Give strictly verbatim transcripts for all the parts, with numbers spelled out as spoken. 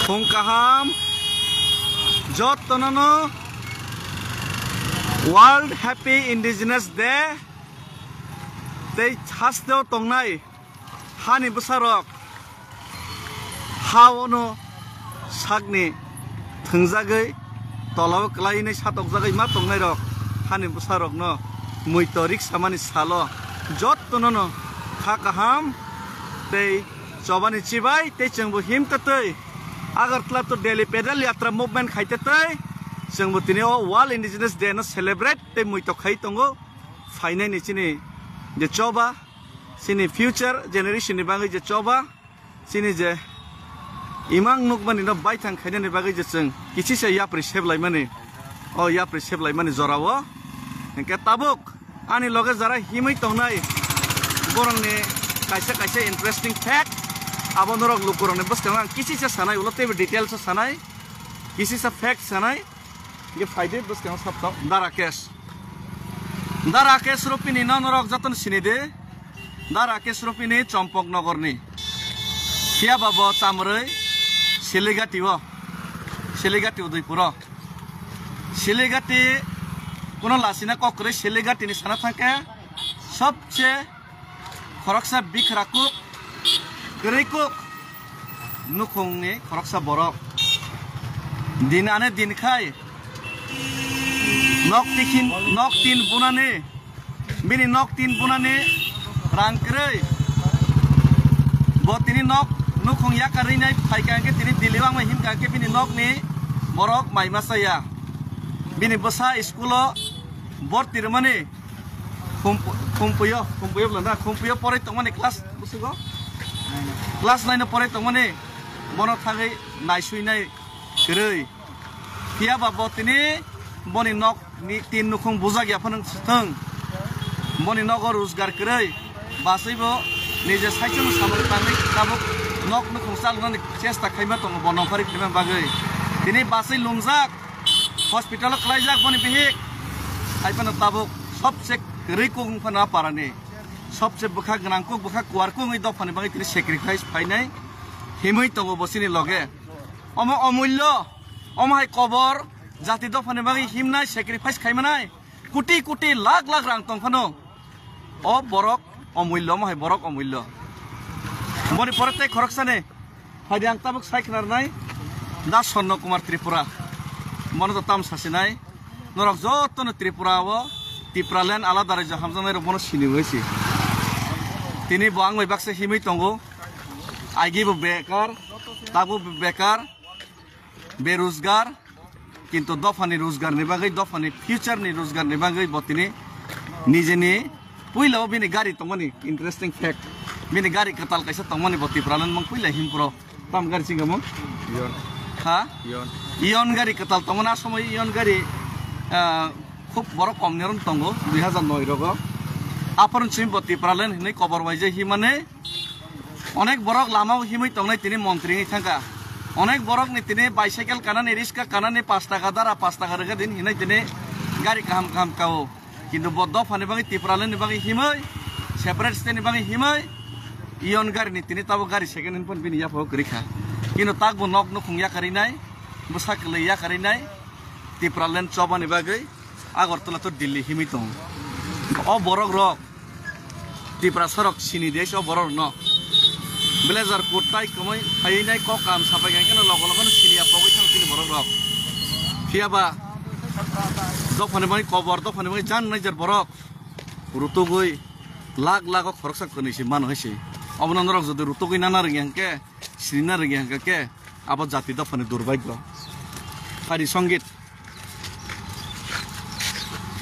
Phung kaham, jottono no World Happy Indigenous Day tei hasteo tongnai hani bwsarok ha ono sakni thwngjagwi tolao kwlainai satokjagwi ma tongnairok hani bwsarokno muitor riksamani salo jottono no kha kaham tei chobani chibai tei chwngbo him kwtwi Agartala to Delhi pedal yatra movement khaite tei chwngbo tini o World Indigenous Day no celebrate tei muitok khai tongo. Phainai ni chini je choba, chini future generation ni bagwi je choba, chini je imang nukmani no baithang khainani bagwi je chwng kisisa yapri seplaimani, o yapri seplaimani jorao. Hinkhe tabuk ani loge jara himwi tongnai borokni kaisa kaisa interesting fact abo norok lukurokni bwskango ang kisisa sanai, ulo teibo details o sanai, kisisa fact sanai. Hinkhe phaide bwskango sabto Da Rakesh. Da Rakesh Rupini no norok jotono sini de. Da Rakesh Rupini Chompok Nogorni. Phiya ba bo chamrwi Siligati o. Siligati Udaipuro. Siligati kuno lasina kok kwrwi Siligati ni sana thangkhe sobse khoroksa bikhra kuk, kwrwi kuk nukhungni khoroksa borok. Din ane din khai nok tikhin, nok tin bunani, bini nok tin bunani rang kwrwi. Bo tini nok nukhung yakarwi nai phaikha hwnkhe tini Delhi o wngmai hinkha hwnkhe bini nokni borok mai masa ya. Bini bwsa school o borti rwmani Khumpu-, Khumpuyo, Khumpuyo bwla na, Khumpuyo porai tongmani class bwswgo? Class nine o porai tongmani bono thangwi naisui nai kwrwi. Phiya ba bo tini boni nok ni tin nukhung bujak ya phano swthwng. Boni nogo rojgar kwrwi. Baswi bo nije saichung samung tangwi tabuk nok nukhung chalnani chesta khaima tongo bo nongkhorwi khaima bagwi. Tini baswi lumjak. Hospital o kwlaijak boni bihik. Hai phano tabuk sobse kwrwi kuk wng phano a parani. Sobse bwkha gwnang kuk, bwkha kuar kuk wngwi dophani bagwi tini sacrifice phainai himwi tongo bo chini loge. Omo omullo, omo hai kobor jati dophani bagwi himnai, sacrifice khaimanai. Koti koti lakh lakh rang tong phano. O borok omullo, omo hai borok omullo. Boni pore tei khoroksani phaidi ang tabuk sai khnarnai Da Sonno Kumar Tripura. Bono to tam sasinai. Norok jotono Tripura o Tipraland alada raijo hamjaknai rok bono sini bai si. Tini bo ang bai baksa himwi tongo. Aigi bo bekar, tabuk bo bekar. Berojgar, kintu dophani rojgar ni bagwi, dophani future ni rojgar ni bagwi bo tini nijeni puila o bini gari tongmani interesting fact. Bini gari kwtal kaisa tongmani bo Tipraland mang puila himpro. Tam gari chingamo? Ion. Ha? Ion. Ion gari kwtal tongmani a somoi Ion gari, ah, khub borok kom ni ron tongo dui hazar noi rogo. Aphor chini bo Tipraland hinwi kobor waijak himani Onek borok lama o himwi tongnai tini montri wngwi thangkha. Onek borok ni tini bicycle kanani, riska kanani, pash taka dara, pash taka rwkha din hinwi tini gari kaham kaham kao. Kintu bo dophani bagwi Tipraland ni bagwi himwi, separate state ni bagwi himwi, Ion gari ni tini tabuk gari second hand phone bini yapha o kwrwi kha. Kintu tak bo nok nukhung yakarwi nai, bwsa kwlwi yakarwi nai, Tipraland chobani bagwi. Agartala to Delhi himwi tongo. O borok rok Tiprasa rok sini de o borok no. Blazer coat tai kwmwi phaiwi nai kok kam sapai khe no logo logo no sini ya pogwi thang sini borok rok. Phiya ba dophani bai kobor dophani bai jan nai jar borok rutugwi lakh lakh o khoroksa kwnwi si mano hai si. Obono norok jodi rutugwi nana rwngya hwnkhe sini na rwngya hwnkhe abo jati dophani durbhagyo. Hari Songit.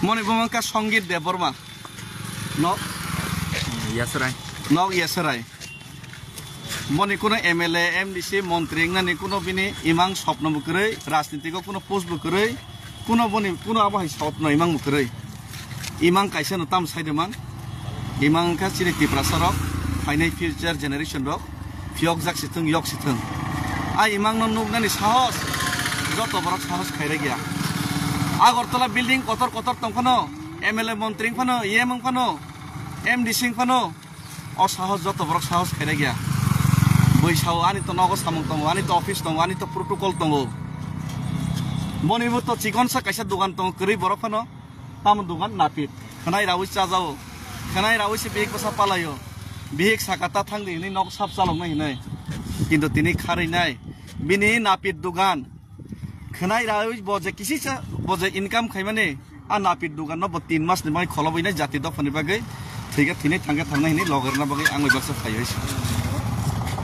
Moni bo wngkha Songit Debbarma. Nok? Yasrai. Nok Yasrai. Boni kuno M L A, M D C, montri wngnani kuno bini imang sopno bo kwrwi, rajnitiko kuno post bo kwrwi, kuno boni kuno abo hai sopno imang bo kwrwi. Imang kaisa no tam sai de mang. Imang wngkha chini Tiprasa rok, phainai future generation rok. Phiyokjak si thung, yok si thung. A imang no nuknani sahos, joto borok sahos khairagya. Agartala building kotor kotor tong phano, M L A montri wng phano, E M wng phano, M D C wng phano, o sahos joto borok sahos khairagya. Bui sao, ani to nogo samung tongo, ani to office tongo, ani to protocol tongo. Boni bo to chikon sa kaisa dogan tongo, kwrwi borok phano. Tamo dogan napit. Khwnai rawi chajao. Khwnai rawi se bihik bwsa palaio. Bihik saka ta thangdi hinwi nok sap chaloknai hinwi. Kintu tini kharwi nai. Bini napit dogan. Khwnai rawi bo je kisi cha, bo je income khaimani. A napit dogan no bo tin mas ni bagwi kholobwi nai jati dophani bagwi. Thwikhe thwinai thangkhe thangnai hinwi logorna bagwi ang bai baksa phaiwi se.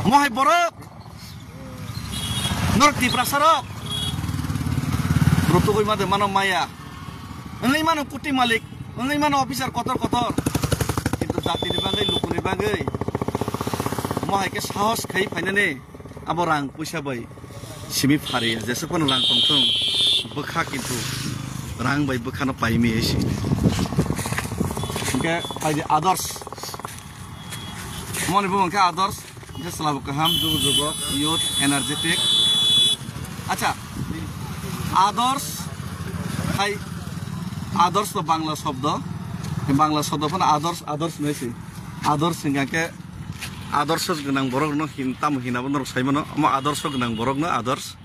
Mohai borok. Norok Tiprasa rok. Rutugwi made mano maya. Wngwi mano kuti malik. Wngwi mano officer kotor kotor. Kintu jatini bagwi, lukuni bagwi. Mohai khe sahos khai phainani. Abo rang puisa bai simi phariya. Jesuk phano rang tongthung. Bwkha kintu rang bai bwkhano paimi hai si. Hingke phaidi others. Moni bo hingke others. Hingke chwla bo kaham, jugo jugo, youth, energetic. Acha, others, hai, others to Bangla shobdo. Bangla shobdo phano others, others hinwi si. Others hingka khe, others gwnang borok no hin, tamo hinabo norok sai mano. Omo others gwnang borok no others.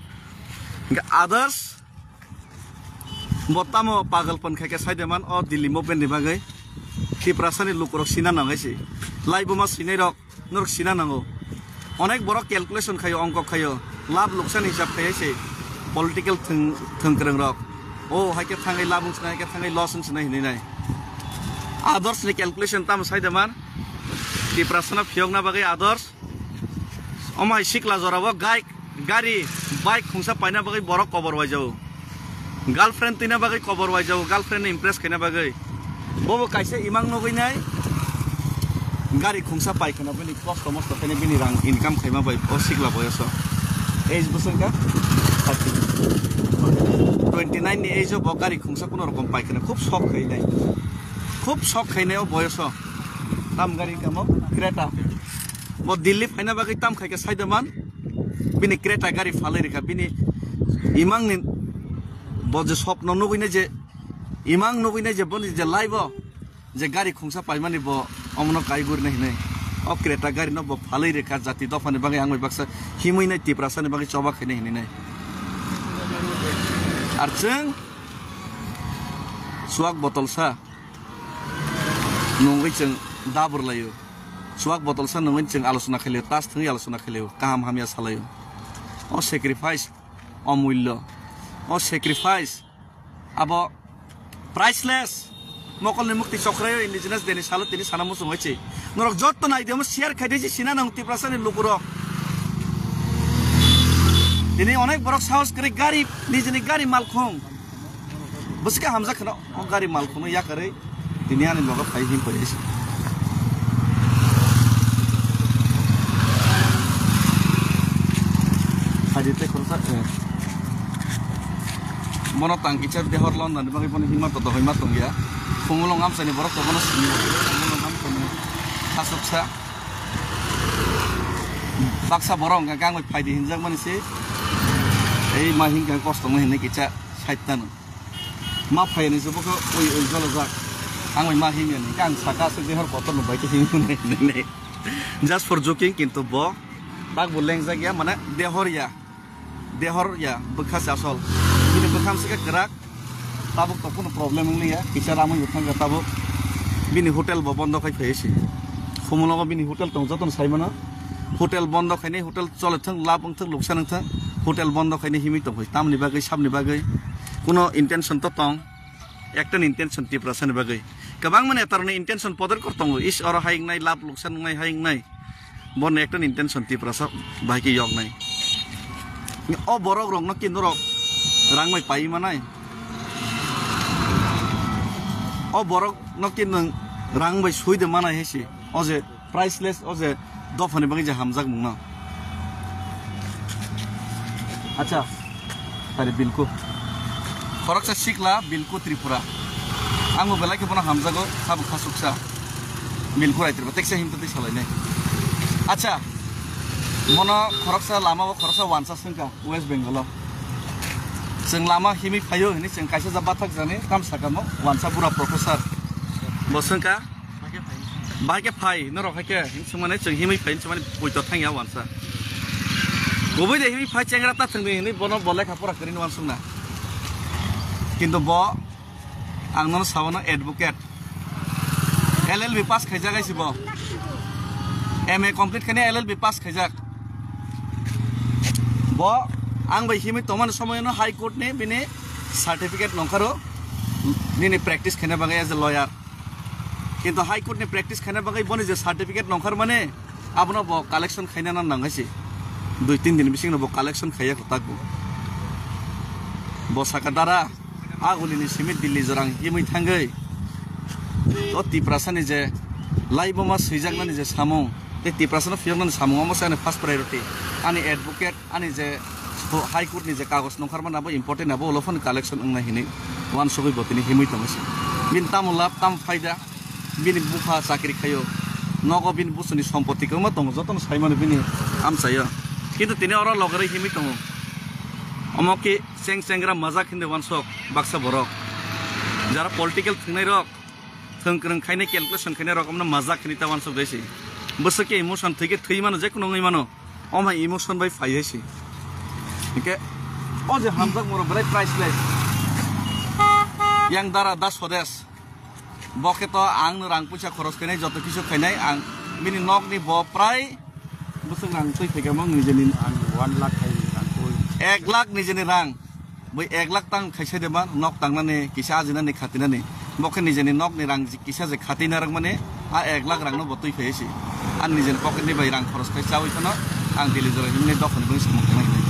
Hingke others, bo tamo pagal pon khai khe sai de man, o Delhi movement ni bagwi. Tiprasa ni lukurok sina nangai si. Lai buma sinai rok. Norok sina nango. Onek borok calculation khayo, ongkok khayo, lab luksan hisab khai se political thwng, thwngkwrwng rok. O hai khe thangwi lab wng sinai, hai khe thangwi loss wng sinai hinwi nai. Others ni calculation tamo sai de man. Tiprasa no phiyokna bagwi others. Omo hai sikla jora o gai Gari, bike khungsa paina bagwi borok kobor waijao. Girlfriend twina bagwi kobor waijao, girlfriend ni impress khaina bagwi. Bobo kaisa imang nugwi nai. Gari khungsa pai khwna bini kosto mosto khaina bini rang income khaima bai o sikla boyoso. Age bwswk kha thirty. Twenty nine ni age o bo gari khungsa kuno rokom pai khwna khub sok khai nai. Khub sok khai nai o boyoso. Tam gari kamo Creta. Bo Delhi phaina bagwi tam khai khe sai da man. Bini Creta gari phalwi rikha, bini imangni bo je sopno nugwi nai je, imang nugwi nai je boni je life o je gari khungsa paimani bo omono kai guri nai hinwi. O Creta gari no bo phalwi rikha jati dophani bagwi ang bai baksa himwi nai Tiprasa ni bagwi choba khainai hinwi nai. Ar chwng chuak botol sa nungwi chwng dabur laio. Chuak botol sa nungwi chwng alochona khailio, tas thwngwi alochona khailio, kaham hamya salaio. O sacrifice, o mullo, o sacrifice, abo priceless. Mokolni mukti chokraio indigenous deni salo tini sana muchung hoichi. Norok jotto nai demo share khai dei sina nang Tiprasa ni lukurok. Tini onek borok sahos kwrwi gari, nijini gari malkhung. Bwswk hamjak kheno o gari malkhungno yakarwi tini ani logo phai him phai se. Phaidi tei khoroksa, eh. Bono tang kisa dehor londani bagwi bono himma toto himma tongya. Khumulwng amchaini borok to bono sini. Khumulwng amchaini khasuksa. Baksa borok hwnka khe ang bai phaidi hinjakmani se. Ei ma hinkha kosto wngwi hinwi kisa side tano. Ma phaiyani se bokhe ui ui jolojak. Ang bai ma himya ni. Ang saka aswk dehor kotor no bai khe himwi nai hinwi nai. Just for joking, kintu bo tak bo lengjak ya, mane dehor ya. Dehor ya, bwkha se asol. Bini bwkham se khe kwrak. Tabuk to kuno problem wng liya. Kisa ramwi bo thangkha tabuk. Bini hotel bo bondo khai phai se. Khumulwngo bini hotel tong jotono sai mano. Hotel bondo khainai, hotel chole thang, lab wng thang, luksan wng thang, hotel bondo khainai himwi tong phai. Tamni bagwi, sabni bagwi kuno intention to tong. Ekta ni intention Tiprasa ni bagwi. Kwbangma netarokni intention poder kor tongo. Is oro hai wngnai, lab luksan wngnai, hai wngnai. Borni ekta ni intention Tiprasa bai khe yoknai. O borok rokno khe norok rang bai pai manai. O borok no khe nwng rang bai sui de manai hai se. O je priceless o je dophani bagwi je hamjak mungno. Acha, tari Bilku. Khoroksa sikla Bilku Tripura. Ang bo belai khe bono hamjago, sabo khasuksa. Bilku Rai Tripura, teksa himtwi twi salainai. Acha, mono khoroksa lama o khoroksa wansa swngkha West Bengal o. Chwng lama himwi phaio hinwi chwng kaisa ja bathak jani kam sakamo wansa bura professor. Bo swngkha. Bahai khe phai, norok hai khe, hinsukmani chwng himwi phai, hinsukmani poito thangya wansa. Kubui de himwi phai chengra ta thwngwi hinwi bono bo lekha pora kwrwini uansukna. Kintu bo ang nono sabo no advocate. L L B pass khaijak aisi bo. M A complete khaina L L B pass khaijak. Bo ang bai himwi tongmani somoyono High Court ni bini certificate nongkharo nini practice khaina bagwi as a lawyer. Kintu High Court ni practice khaina bagwi boni je certificate nongkhar mani, abono bo collection khaina nang nang hai se. Dui tin din bisingno bo collection khaiya kwtak bo. Bo saka dara, agulini simi Delhi jorang himwi thangwi. O Tiprasa ni je laiboma swijaknani je samung, tei Tiprasa no phiyoknani samung omo se ani first priority. Ani advocate, ani je High Court ni je kagoj nongkhar mani abo important, abo ulo phano collection wngnai hinwi uansugwi bo tini himwi tongwi se. Bini tamo lab, tamo phaida, bini bupha chakri khaio, nogo bini busuni sompoti kwbangma tongo, jotono saimano bini amchaio. Kintu tini oro logorwi himwi tongo. Omo khe cheng chengra majak hinwi uansuk baksa borok. Jara political thwngnairok, thwng kwrwng khainai, calculation khainai rok omno majak hinwi ta uansuk dai se. Bwswk khe emotion thwi khe thwi mano, jekunu wngwi mano. Omo hai emotion bai phai hai se. Hingke o je hamjak moro bwrai priceless. Yang dara da Swadesh. Bo khe to ang no rang puisa khoros khainai, joto kisu khainai ang bini nok ni bo prai bwswk rang twi phaikha mang nijeni. Ang one lakh khai rang twi. Ek lakh nijeni rang. Bui ek lakh tang khaisa de ba nok tangnani kisa ajinani khatinani. Bo khe nijeni nok ni rang ji kisa je khatina rwk mani a ek lakh rang no bo twi phai si. An nijeni pocket ni bai rang khoros khai chawi khano ang Delhi jora himni dokhani bai samung khainai hinai.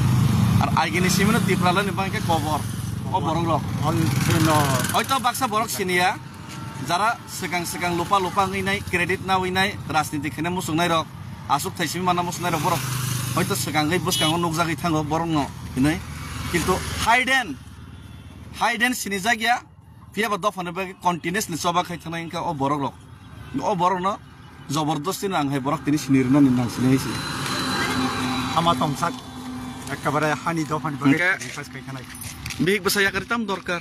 Ar aigini simino Tiprala ni bangkhe kobor. O borok rok. Hoi to baksa borok siniya. Jara swkang swkang lupa lupa wngwi nai, credit nawi nai, rajniti khaina muchungnai rok, aswk thai simi manna muchungnai rok borok hoito swkang wngwi bwskango nukjagwi thango borokno hinwi. Kintu hidden, hidden sinijak ya, phiyaba dophani bagwi continuously choba khai thangnai wngkha o borok rok. O borokno jobordostino ang hai borok tini sini rwnani nang sini hai se. Ama tongsak ekkabare hani dophani bagwi Hingke sacrifice khai thangnai. Bihik bwsa yakari tam dorkar.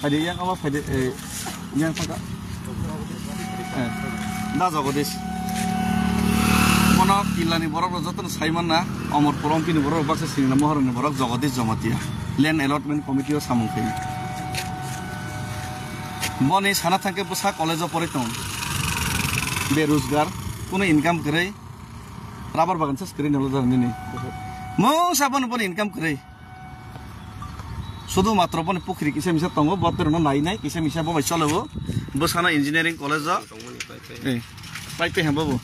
Phaidi yang ama phaidi, eh, yang saka. Eh, da Jagadish. Mono killani borok rok jotono saimanna, Omorpur ompini borok rok baksa sinina Mohorani borok Jagadish Jamatia. Land allotment committee o samung khaini. Boni sana thangke bwsa college o poroi tong. Berojgar, kuno income kwrwi. Rubber bagan sas kwrwi nalo da nini. Mungsa bono, bono income kwrwi. Sudu matro boni pukhri kisa misa tongo, bo terno nai nai, kisa misa bo bai cholo bo. Bwsano engineering college o. Eh, pai pe hembo bo.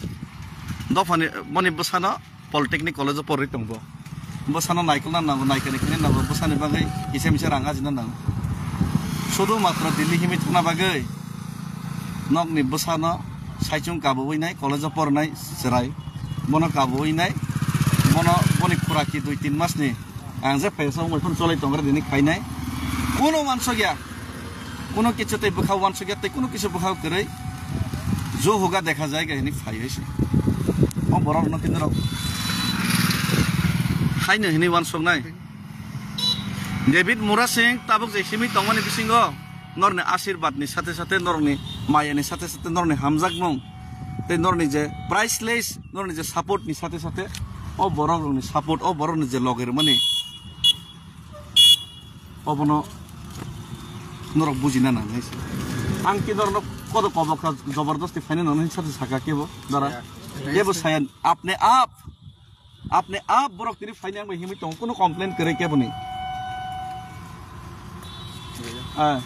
Dophani boni bwsano polytechnic college o porwi tongbo. Bwsano naikolna nango, naikani khini nango, bwsani bagwi kisa misa rang ajina nango. Sudu matro Delhi himwi thangna bagwi nokni bwsano saichung kabuwi nai, college o pornai chwrai. Bono kabuwi nai, bono boni khuraki dui tin masni Ang je phaisa wngwi phano cholai tongra dini khainai. Kuno wansokya. Kuno kichu tei bwkha wansokya tei kuno kichu bwkha kwrwi. Jo hoga dekha jayega hini phaiwi se. O borok no kinto rok. Haino hini wansoknai. David Murasing tabuk je simi tongmani bisingo norni ashirbad ni sate sate norni maya ni sate sate norni hamjakmung tei norni je priceless norni je support ni sate sate o borok rokni support, o borok ni je loge rwmani, obono norok bujina nang hai se. Ang khe norokno kodo kobok kha, jobordosti phaina nang nini sate saka kebo dara. Kebo saya apne ap, apne ap borok tini phaina ang bai himwi tongo, kuno complain kwrwi kebo ni. Ah.